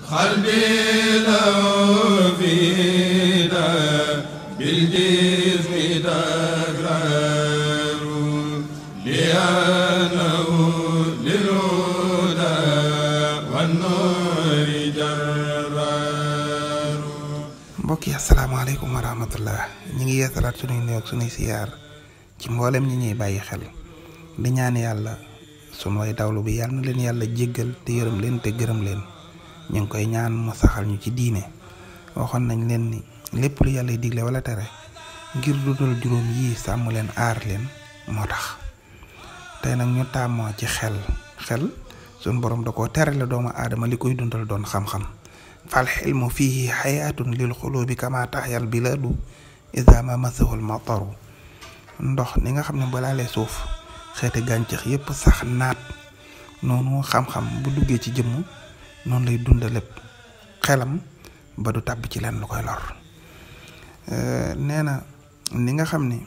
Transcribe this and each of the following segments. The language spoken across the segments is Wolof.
قلبي له فيدا بالجسم تكرار لأنه للهدى والنور جرار. mbokk yi asalaamaaleykum wa rahmatullah ñu ngi yeesalaat sunuy nuyu ak sunuy siyaar ci mboolem ñi ñuy bàyyi xel di ñaan yàlla sunu way dawlu bi yàlla na leen yàlla jéggal te yërëm leen te gërëm leen. ñu ngi koy ñaan mu saxal ñu ci diine waxoon nañ leen ni lépp lu yàlla digle wala tere ngir dundal juróom yii sàmm leen aar leen moo tax tey nag ñu tàmmoo ci xel sunu borom da koo tere la doomu aadama li koy dundal doon xam-xam fal xilmu fihi xayaatun lil xulubi kama taxyal biladu ida ma masahul mataru ndox ni nga xam ne balaa lay suuf xeeti gàncax yépp sax naat noonu xam-xam bu duggee ci jëmm noonu lay dunda lépp xelam ba du tàbbi ci leen lu koy lor nee na ni nga xam ni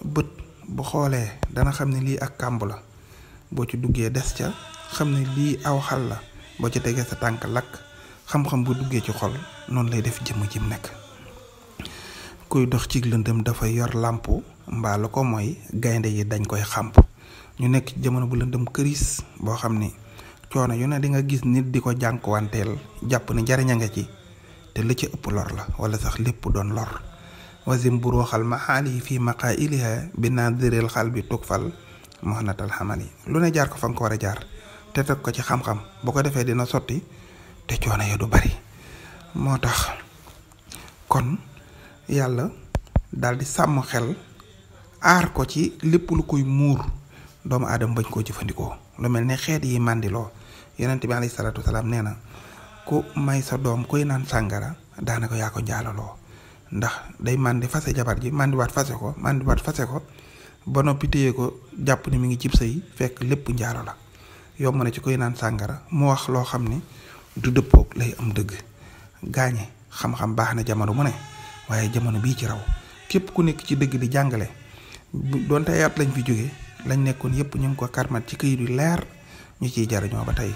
bët bu xoolee dana xam ne lii ak kàmb la boo ci duggee des ca xam ne lii aw xal la boo ci tegee sa tànk lakk xam-xam bu duggee ci xol noonu lay def jëmm jim nekk kuy dox ci lëndëm dafay yor làmp mbaa lu ko mooy gaynde yi dañ koy xàmp ñu nekk ci jamono bu lëndëm këris boo xam ni coono yu ne di nga gis nit di ko jànkuwanteel jàpp ne njariñ a nga ci te li ci ëpp lor la wala sax lépp doon lor wasim bu rooxal maxaali fii maqailiha bi nadiril xal bi tukfal mohnatal xamali lu ne jaar ko fa nga ko war a jaar te teg ko ci xam-xam bu ko defee dina sotti te coono ya du bari moo tax kon yàlla daal di sàmm xel aar ko ci lépp lu koy muur doomu aadama bañ koo jëfandikoo lu mel ne xeet yi màndiloo yonent bi alayhi salaatu wasalaam nee na ku may sa doom koy naan sàngara daanaka yaa ko njaalaloo ndax day màndi fase jabar ji màndiwaat fase ko ba noppi téye ko jàpp ni mi ngi cib sëy fekk lépp njaalo la yomb na ci koy naan sàngara mu wax loo xam ne du dëppoog lay am dëgg gaañe xam-xam baax na jamono mu ne waaye jamono bii ci raw képp ku nekk ci dëgg di jàngale doonte ay at lañ fi jóge lañ nekkoon yépp ñu ngi ko karmat ci këyit yu leer ñu ciy jariñoo ba tey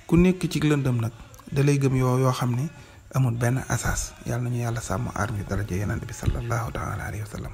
ku nekk ci lëndëm nag da lay gëm yoo xam ne amul benn asaas yàlla nañu yàlla sàmm aar ñu daraja yonent bi sallallahu taala alayhi wa sallam